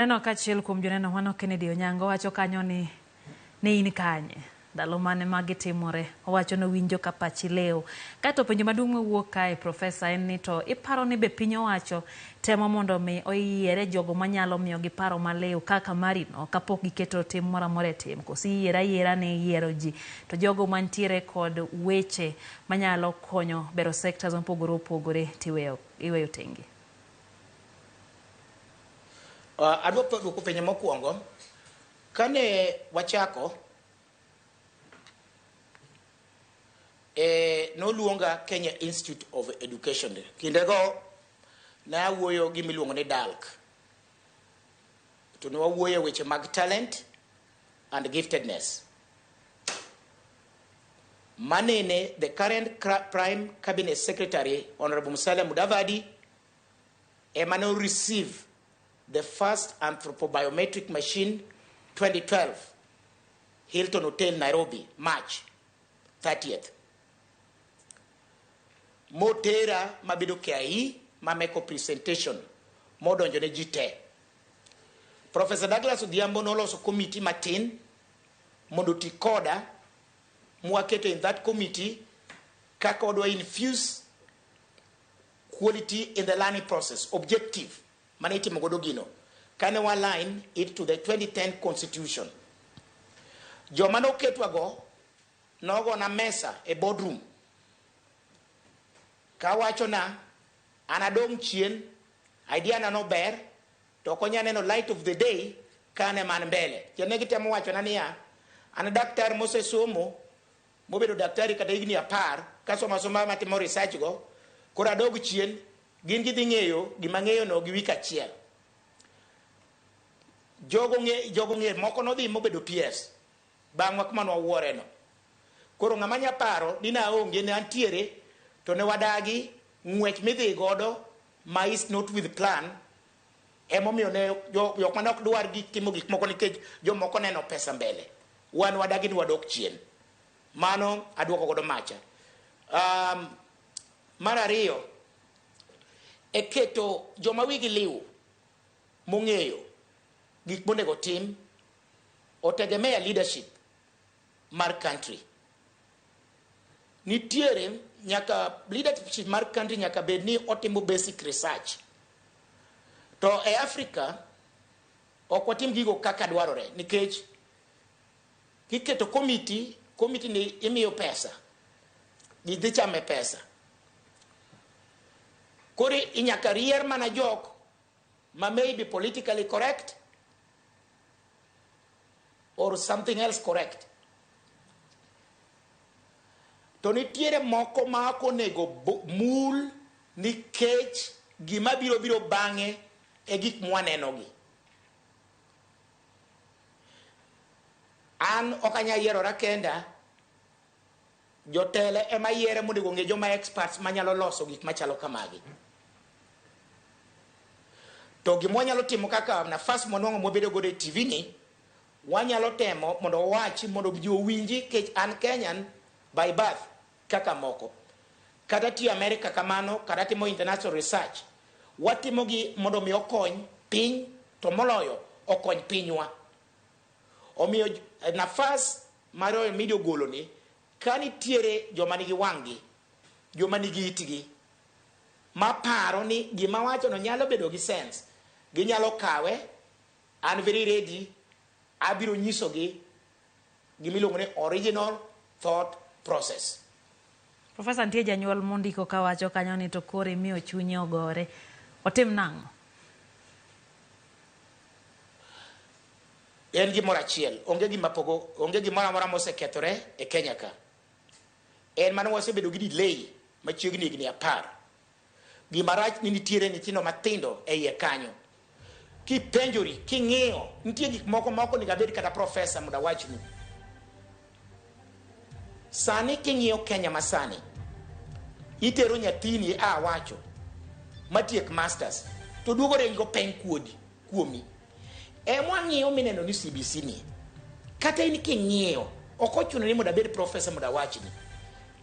Neno ka achiel kuom joneno mano Kennedy Onyango wacho kanyo ni ne in kanye ndalo mane magi timore. Owacho ni owinjo ka pachi lew. Kaeto penjo maduong' mawuok kae Profesa en ni to iparo ni be piny owacho temo mondo mi oyiere jogo manyalo miyogi paro maliw kaka marino kapok giketo tim moro amora e tim koso iyiero ayiera ni iyiero ji to jogo mantiere kod weche manyalo konyo bero sectors mopogore opogore tiweyo iweyo tenge. Adwa duoko penjo mokwongo. Kane wachako, noluonga Kenya Institute of Education. Kindego ne awuoyo gi miluongo ni DALC. To ne wawuoyo e weche mag talent and giftedness. Manene the current Prime Cabinet Secretary, Honorable Musalia Mudavadi, ema ne receive the first anthropobiometric machine 2012, Hilton Hotel, Nairobi, March 30th. Motera mabedo KIE mameko presentation modonjo ne ji te. Professor Douglas Odhiambo noloso committee matin mondo oti koda mwaketo in that committee kaka wadwa infuse quality in the learning process, objective mane itimo godo gino. Kane wa align it to the 2010 constitution. Joma noketwago nogona mesa e boardroom kawachona an adong' chien, idea na no ber to ok onya neno light of the day ka an ema an mbele. Kendo ne gitemo wachona niya, an daktar mosesomo mobedo daktari kata higni 10 kasomo asoma matimo research go, koro adog chien, gin gidhi ng'eyo gima ng'eyo no gi wik achiel. Jogo ng'e, jogo ng'e, moko nodhi mobedo PS bang'wa kuma nwawuore no. Koro ng'ama nya paro ni naonge, ne antiere, to ne wadagi ng'wech midhi godo ma is not with plan. Emomiyo ne jok mane ok dwar gi timo gik moko nikech jomoko neno pesa mbele. Wan wadagi ni wadok chien. Mano aduoko godo macha. Mar ariyo, e keto joma wigi liw mong'eyo gik monego tim otegemea leadership mar country. Nitiere nyaka leadership mar country nyaka bed ni otimo basic research. To e Africa ok watim gigo kaka dwarore nikech kiketo committee, committee ni imiyo pesa, gidhi chame pesa. Koro inyaka rier mana jok ma may be politically correct or something else correct. To nitiere moko ma ok onego mul nikech gima biro biro bang'e e gik mwanenogi. An ok anyal yierora kenda, jotelo ema yiere mondo ong'e joma experts manyalo loso gik machalo kamagi. To gima wanyalo timo kaka nafas mwanwang'o mwabedo godo e TV ni, wanyalo temo mondo wawachi mondo ji owinji kech an Kenyan by birth kaka moko. Kata tiyo America kamano, kata timo international research, watimo gi mondo mi okony piny, to moloyo okony pinywa. Omiyo nafas mar Royal Media ogolo ni, ka nitiere joma nigi wang'gi, joma nigi itgi, maparo ni gima wachono nyalo bedo gi sense, ginyalo kawe, an very ready, abiro nyisogi gimiluongo ni original thought process. Profesa, nitie janyuol mondiko kawacho kanyo ni to koro imiyo chunye ogore. Otim nang'o? En gimoro achiel, onge gima pogo, onge gimoro amora mosekethore e Kenya ka. En mana wasebedo gi delay machiegni higni 10. Gima rach ni nitiere nyithindo matindo e iye kanyo. Kipenjori, king'iyo, nitie gik moko ma ok onego abed kata profesa mondo awachni. Sani king'iyo Kenya masani, itero nyathini a wacho matiek masters to duogo ringo peng kuodi kuomi. Emwang'iyo mineno ni CBC ni. Kata in king'iyo, ok ochuno ni mondo abed profesa mondo awachni.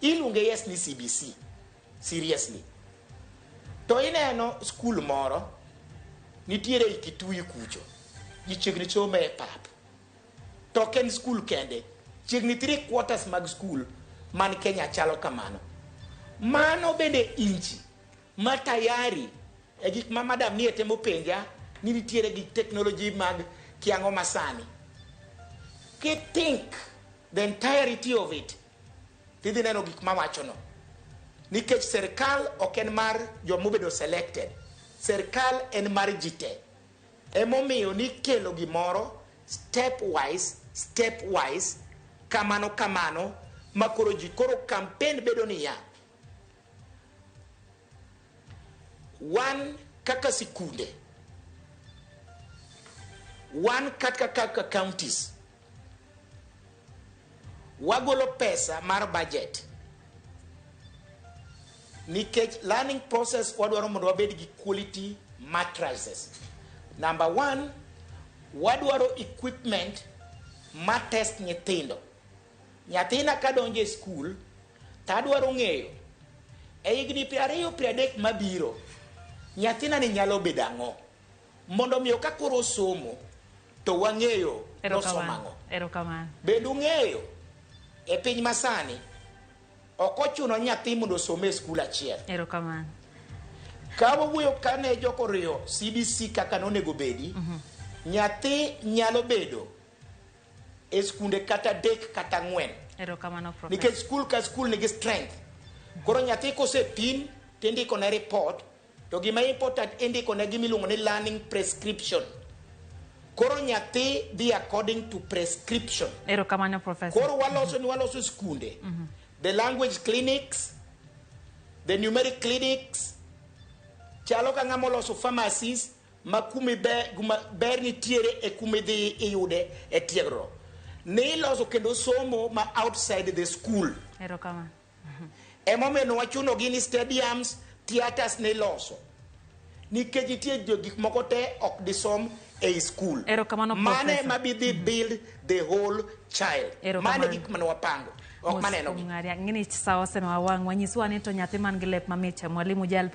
Iluonge yes ni CBC. Seriously. To ineno skul moro nitiere e Kitui kucho. ji chiegni somo e pap. To ok en skul kende, chiegni 3/4 mag skul man Kenya chalo kamano. Mano bende inchi ma tayari e gik ma madam nie temo penja ni nitiere gik technology mag kiang'o masani. Ki think the entirety of it, tidhi neno gik mawachono. Nikech serikal ok en mar jomobedo selected. Serikal en mar ji te. Emomiyo nikelo gimoro stepwise, stepwise, kamano kamano, ma koro ji koro campaign bedo niya. Wan kaka sikunde, wan kaka kaka counties, wagolo pesa mar budget nikech learning process wadwaro mondo wabed gi quality matrices. Number one, wadwaro equipment ma test nyithindo. Nyathina kadonjo e skul, tadwaro ng'eyo e higni 20 30 mabiro, nyathina ni nyalo bedo ang'o? Mondo miyo ka koro osomo, to wang'eyo nosomo ang'o. Erokamano. Bende ung'eyo e piny masani ok ochuno nyathi mondo osom e skul achiel. Erokamano. Ka wawuoyo kane jok oriyo CBC kaka nonego bedi, nyathi nyalo bedo e skunde kata 3 kata 4. Erokamano, Professor. Nikech skul ka skul nigi strength. Koro nyathi kosepim tindiko ne report, to gima important indiko ne gima iluongo ni learning prescription. Koro nyathi dhi according to prescription. Erokamano, Professor. Koro waloso ni waloso skunde. The language clinics, the numeric clinics, chalo ka ng'ama oloso pharmacies ma kumi kuma ber nitiere e kuma idhi iyude e tiegruok. Ni iloso kendo somo ma outside the school. Erokamano. Emomiyo ne wachuno gi ni stadiums, theaters ne iloso. Nikech nitie gik moko te ok disom ei school. Erokamano, Mane Professor. ma bi dhi build the whole child. Erokamano. Mane gik mane wapango. Ok maneno gi. Ng'ini sa osema wang' wanyiswa ni to nyathi man gi lep mamit cha mwalimu jal